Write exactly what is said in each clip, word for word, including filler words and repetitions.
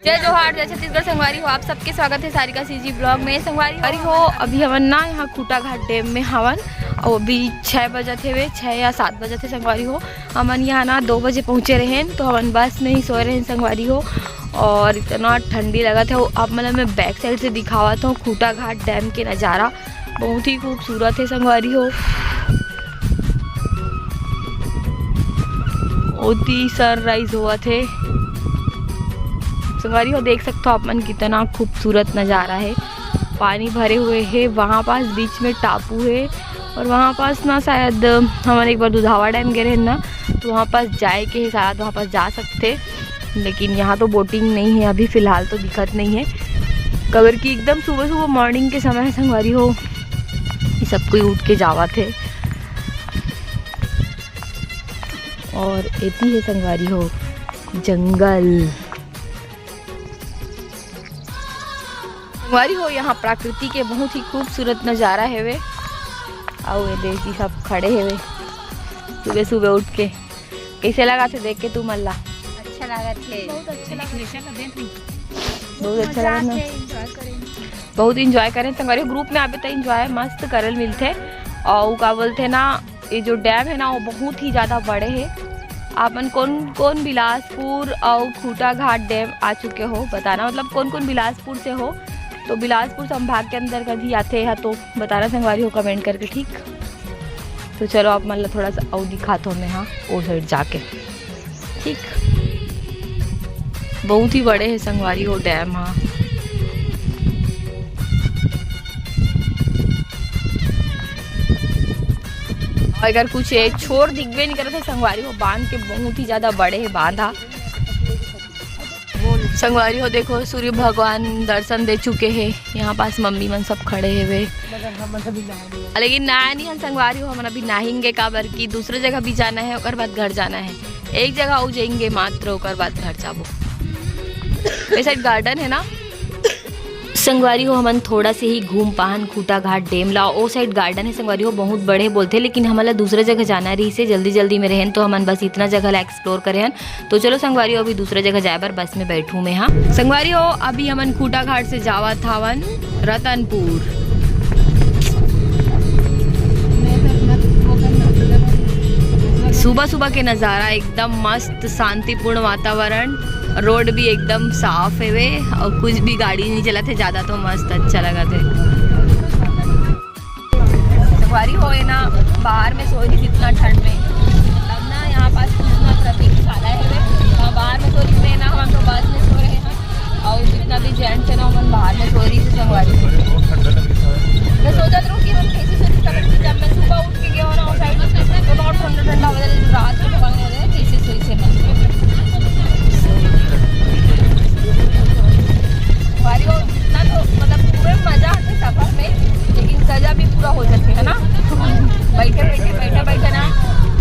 जय जोहार, जय छत्तीसगढ़। संगवारी हो, आप सबके स्वागत है सारिका सीजी ब्लॉग में। संगवारी हो, अभी हमन ना यहाँ खूंटाघाट डैम में हवन, अउ अभी छः बजत हेवे, छः या सात बजत हे संगवारी हो। हमन यहाँ ना दो बजे पहुँचे रहेन, तो हमन बस में ही सोए रहेन संगवारी हो। और इतना ठंडी लगत हे, आप मन ल मैं बैक साइड से दिखावत हूँ खूंटाघाट डैम के नज़ारा। बहुत ही खूबसूरत हे संगवारी हो। ओती सनराइज होवत हे संगवारी हो, देख सकथो आप मन कितना खूबसूरत नज़ारा हे। पानी भरे हुए हे, वहाँ पास बीच में टापू हे और वहाँ पास ना शायद हमन एक बार दुधावा डैम गे रहेन ना, तो वहाँ पास जाए के हे, शायद वहाँ पास जा सकथे। लेकिन यहाँ तो बोटिंग नहीं है अभी फिलहाल, तो दिखत नहीं है, काबर कि एकदम सुबह सुबह मॉर्निंग के समय है संगवारी हो, ये सब कोई उठ के जावत है। और एती है संगवारी हो जंगल। संगवारी हो, यहाँ प्रकृति के बहुत ही खूबसूरत नज़ारा हेवे। अउ ये देखी सब खड़े हेवे सुबह सुबह उठ के। कैसे लगा थे देख के तू मन ला? अच्छा लगा थे। बहुत अच्छा लगा। बहुत अच्छा लगा ना? बहुत एंजॉय करें संगवारी। ग्रुप में आबे तो एंजॉय मस्त करल मिलथे। और का बोलथे ना, ये जो डैम है ना, वो बहुत ही ज़्यादा बड़े है। आपन कौन कौन बिलासपुर और खूंटाघाट डैम आ चुके हो बताना, मतलब कौन कौन बिलासपुर से हो, तो बिलासपुर संभाग के अंदर कभी आते हैं तो बताना संगवारी हो कमेंट करके, ठीक। तो चलो आप मन ला थोड़ा सा और दिखात हो मैं, हाँ, वो साइड जाके, ठीक। बहुत ही बड़े है संगवारी हो डैम, हाँ। और अगर कुछ ये छोर दिखबे नहीं करत है संगवारी हो, बांध के बहुत ही ज्यादा बड़े है बांध, हाँ। संगवारी हो देखो सूर्य भगवान दर्शन दे चुके हैं। यहाँ पास मम्मी मन सब खड़े हेवे। लेकिन नहाए नहीं हन संगवारी हो, हमन अभी नहाएंगे काबर कि दूसरे जगह भी जाना है, ओकर बाद घर जाना है। एक जगह अउ जाएंगे मात्र, ओकर बाद घर जाबो। ये साइड गार्डन है ना। संगवारी हो हमन थोड़ा से ही घूम पाहन खूंटाघाट डैम ला। ओ साइड गार्डन है संगवारी हो, बहुत बड़े बोलथे, लेकिन हमन ला दूसरे जगह जाना रहिसे, जल्दी जल्दी में रहेन तो हमन बस इतना जगह ला एक्सप्लोर करे हन। तो चलो संगवारी हो, अभी दूसरे जगह जाए बर बस में बैठूं मैं। हाँ संगवारी हो, अभी हमन खूंटाघाट से जावत हावन रतनपुर। सुबह सुबह के नजारा एकदम मस्त, शांतिपूर्ण वातावरण, रोड भी एकदम साफ हेवे और कुछ भी गाड़ी नहीं चलत है ज्यादा, तो मस्त अच्छा लगत है। संगवारी हो ये ना, बाहर में सोए रहिस इतना ठंड में, मतलब ना यहाँ पास कुछ ना प्रतीक्षालय है, वहाँ बाहर में सोए रहिस ना, हम तो बस में सो रहे हैं और जितना भी जेंट्स है ना, हम बाहर में सोए रहिस संगवारी। मैं सोचत रहूँ कि हम कैसे सोए रहिस, जब मैं सुबह उठ के गया ना, उस साइड तो बहुत ठंडा ठंडा हो जाए, रात में पकड़ रहे हैं, कैसे सोई से मैं। संगवारी हो इतना तो मतलब पूरे मजा आते सफर में, लेकिन सजा भी पूरा हो जाते है ना। बैठे बैठे बैठे बैठे ना,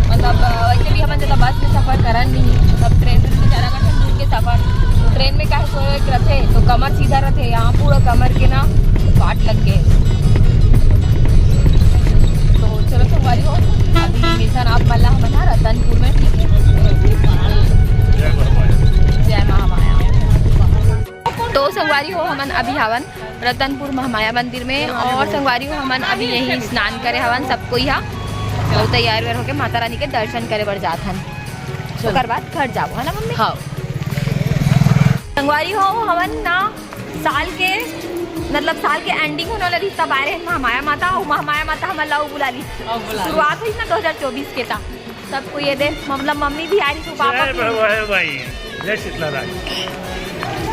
मतलब अ, वैसे भी हमन जब बस में सफर करन नहीं, तब ट्रेन में भी ज्यादा करते दूर के सफर। ट्रेन में का है, सोए के रथे तो कमर सीधा रथे, यहाँ पूरा कमर के ना वाट लग गए। तो चलो संगवारी हो, अभी मिलथन आप मन ला हमन ह रतनपुर में, ठीक है। जय महामाया। तो संगवारी हो हमन अभी हावन रतनपुर महामाया मंदिर में, और संगवारी हो हमन अभी यही स्नान करे हवन सब कोई हा, और तैयार वैयार होके माता रानी के दर्शन करे बर जात हन। ओकर बाद घर जाबो, है ना मम्मी? हाँ। संगवारी हो हमन ना साल के, मतलब साल के एंडिंग होने वाला रही, तब आए रहे महामाया माता, और महामाया माता हमन ला बुला ली। शुरुआत हुई ना दो हज़ार चौबीस के, तब सबको ये दे, मतलब मम्मी भी आ रही थी, पापा जय भी। भवानी माई, जय शीतला रानी।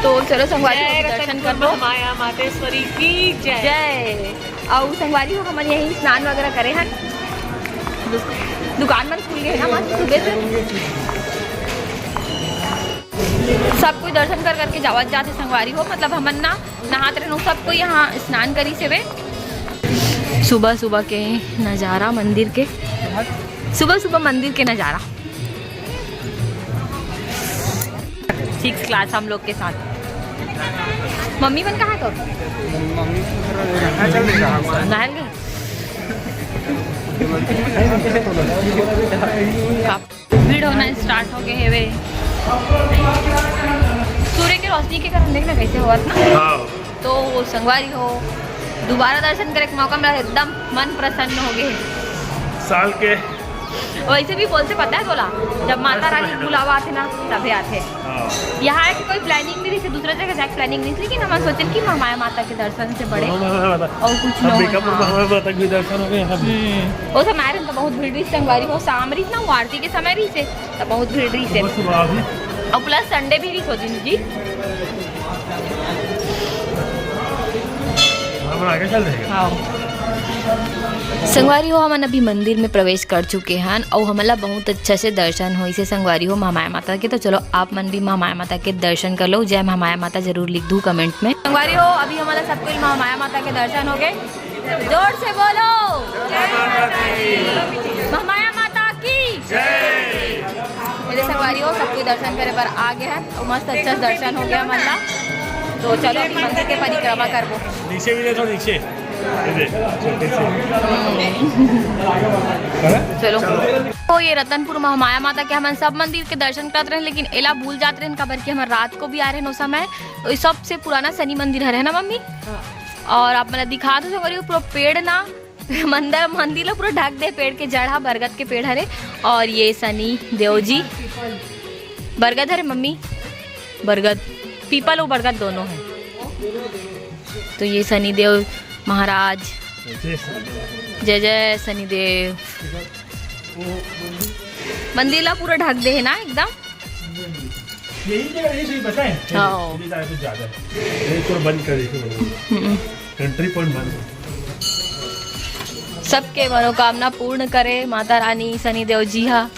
तो चलो संगवारी हो, दर्शन कर लो। माया मातेश्वरी की जय। जय। और संगवारी हो हमन यही स्नान वगैरह करे हन। दुकान मन खुल गए ना मस्त सुबह से। सब कोई दर्शन कर करके जावत जाते संगवारी हो, मतलब हमन ना नहात रहनो, सब कोई यहाँ स्नान करी से वे। सुबह सुबह के नजारा मंदिर के, सुबह सुबह मंदिर के नजारा। सिक्स क्लास हम लोग के साथ। मम्मी मन कहाँ तो? मम्मी तो थोड़ा देर यहाँ चल रही है। नहाए गए? भीड़ होना स्टार्ट हो गए हेवे। सूर्य के रोशनी के कारण देखना कैसे होवत ना। हाँ। तो संगवारी हो, दोबारा दर्शन करे के मौका मिला, एकदम मन प्रसन्न हो गए। साल के वैसे भी बोलते पता है तोला, जब माता रानी बुलावा आथे ना, तभे आथे। हाँ। यहाँ के कोई प्लानिंग नहीं रही, दूसरा जगह जाके प्लानिंग नहीं थी, लेकिन हम सोचन कि महामाया माता के दर्शन से बड़े हाँ, हाँ, हाँ। और कुछ हम नहीं। बेकापुर हाँ। महामाया माता के दर्शन हो गए यहाँ भी। हम्म, वो समय रहे तो बहुत भीड़ रही संगवारी हो, शाम रही ना, वो आरती के समय रही से तो बहुत भीड़ रही से। बस सुबह अभी। और प्लस संडे भी रही सो दिन जी। हम आगे चल रहे हैं। हाँ। संगवारी हो, हमन अभी मंदिर में प्रवेश कर चुके हन और हमला बहुत अच्छा से दर्शन होइस हे संगवारी हो महामाया माता के। तो चलो आप मन भी महामाया माता के दर्शन कर लो। जय महामाया माता जरूर लिख दू कमेंट में। संगवारी हो, अभी हमला सब कोई महामाया माता के दर्शन हो गए। जोर से बोलो, महामाया माता की। मेरे संगवारी हो, सब कोई दर्शन करे बर आ गए हैं, तो मस्त अच्छा से दर्शन हो गया हमला। तो चलो अभी मंदिर के परिक्रमा करबो। नीचे भी देखो, नीचे। ये दे, छोटे से। चलो। तो ये रतनपुर महामाया माता के हमन सब मंदिर के दर्शन करत रहे, लेकिन एला भूल जात रहे, काबर कि हमर रात को भी आ रहे ओ समय। तो ये सबसे पुराना शनि मंदिर हरे ना मम्मी? हाँ। और आप मन दिखा दो संगवारी हो, पूरा पेड़ ना मंदिर, मंदिर ला पूरा ढक दे पेड़ के जड़ हा, बरगद के पेड़ हरे। और ये शनि देव जी, बरगद हरे मम्मी, बरगद, पीपल और बरगद दोनों है। तो ये शनि देव महाराज, जय जय शनि देव। मंदिर ला पूरा ढक दे है ना एकदम। यही जगह, यही सही बचा है। हाँ। ये ज्यादा कुछ ज्यादा है। ये थोड़ा बंद कर देते हैं। हम्म। एंट्री पॉइंट बंद है। सबके मनोकामना पूर्ण करे माता रानी शनि देव जी हा।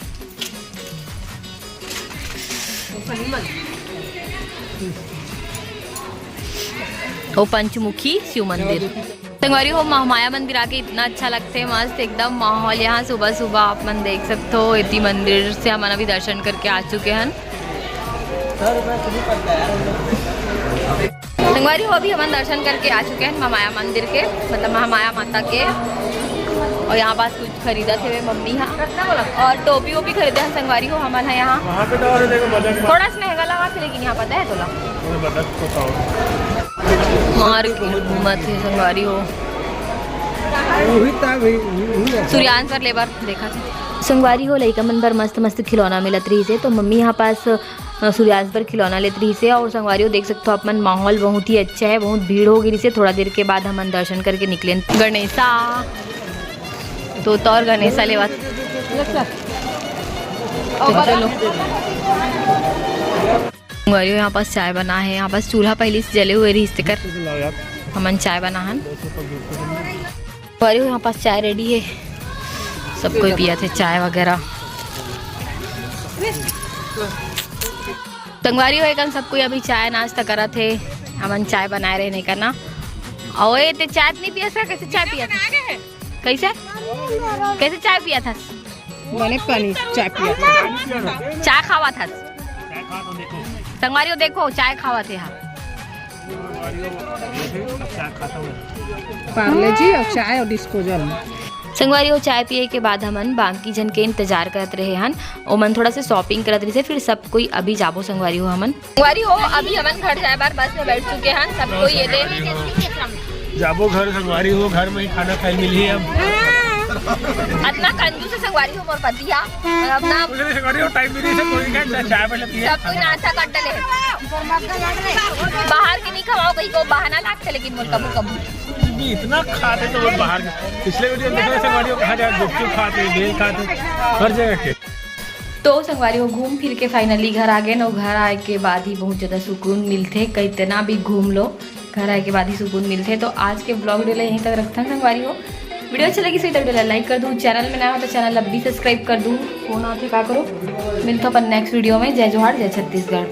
ओ पंचमुखी शिव मंदिर। संगवारी हो, महामाया मंदिर आके इतना अच्छा लगथे, मस्त एकदम माहौल। यहाँ सुबह सुबह आप मन देख सकते हो, इति मंदिर से हमन अभी दर्शन करके आ चुके हन। संगवारी हो, अभी हमन दर्शन करके आ चुके हैं महामाया मंदिर के, मतलब महामाया माता के। और यहाँ पास कुछ खरीदत हे मम्मी हा, और टोपी वोपी खरीदे हैं संगवारी हो हमन हा यहाँ। वहाँ पे तो और देखो, बजट में थोड़ा सा महंगा लगा थे, लेकिन यहाँ पता है तोला। पूरे बजट को तो मार के घूमत हे संगवारी हो। वही था भाई, वही, वही है। सूर्यांश पर लेबर देखा थे। संगवारी हो, लइका मन बर मस्त मस्त खिलौना मिलत रहिस हे, तो मम्मी यहाँ पास, अ, सूर्यांश बर खिलौना लेत रहिस हे। और संगवारी हो, देख सकते हो आप मन, माहौल बहुत ही अच्छा है, बहुत भीड़ हो गई से। थोड़ा देर के बाद हमन दर्शन करके निकले। गणेशा तो तोर गणेशा लेवा। तो चलो। संगवारी हो, यहाँ पास चाय बना है, यहाँ पास चूल्हा पहले से जले हुए रहिस तेकर हमन चाय बना हन। संगवारी हो, यहाँ पास चाय रेडी है, सब कोई पिया थे चाय वगैरह। संगवारी हो, एकन सब कोई अभी चाय नाश्ता करत हे, हमन चाय बनाए रहे नहीं करना। और ये ते चाय नहीं पिया था, कैसे चाय पिया था? कैसे, कैसे चाय पिया था? बने पानी चाय पिया था। चाय खावा था। संगवारी हो देखो, चाय खावा थे। हाँ, पार्ले जी और चाय और डिस्पोजल में। संगवारी हो, चाय पिए के बाद हमन बाकी झन के इंतजार करत रहे हन। ओमन थोड़ा से शॉपिंग करत रहिसे, फिर सब कोई अभी जाबो संगवारी हो हमन। संगवारी हो, अभी हमन घर जाए बार बस में बैठ चुके हन, सब कोई ये दे। जाबो घर संगवारी हो, घर में ही खाना खाए मिली अब। इतना कंजूस है संगवारी हो मोर पति हा। अब ना संगवारी हो, टाइम भी नहीं से कोई का चाय पहले पिए। सब कोई नाश्ता कर डले। बाहर के नहीं खवाओ, कहीं को बहाना लागते, लेकिन मोर कबू कबू। इतना खाते तो वो बाहर के। पिछले वीडियो में देखा संगवारी हो, कहाँ जाए गुपचुप खाते, भेल खाते, हर जगह के। तो संगवारी हो, घूम फिर के finally घर आ गए न। घर आए के बाद ही बहुत ज़्यादा सुकून मिलथे, कितना भी घूम लो, घर आए के बाद ही सुकून मिलथे। तो आज के vlog video ला यहीं तक रखथन संगवारी हो। वीडियो अच्छा लगी सही तो वीडियो ला like कर दू, चैनल में नया हो तो चैनल ला भी subscribe कर दू। फोन आथे का करो, मिलथो अपन नेक्स्ट वीडियो में। जय जोहार, जय छत्तीसगढ़।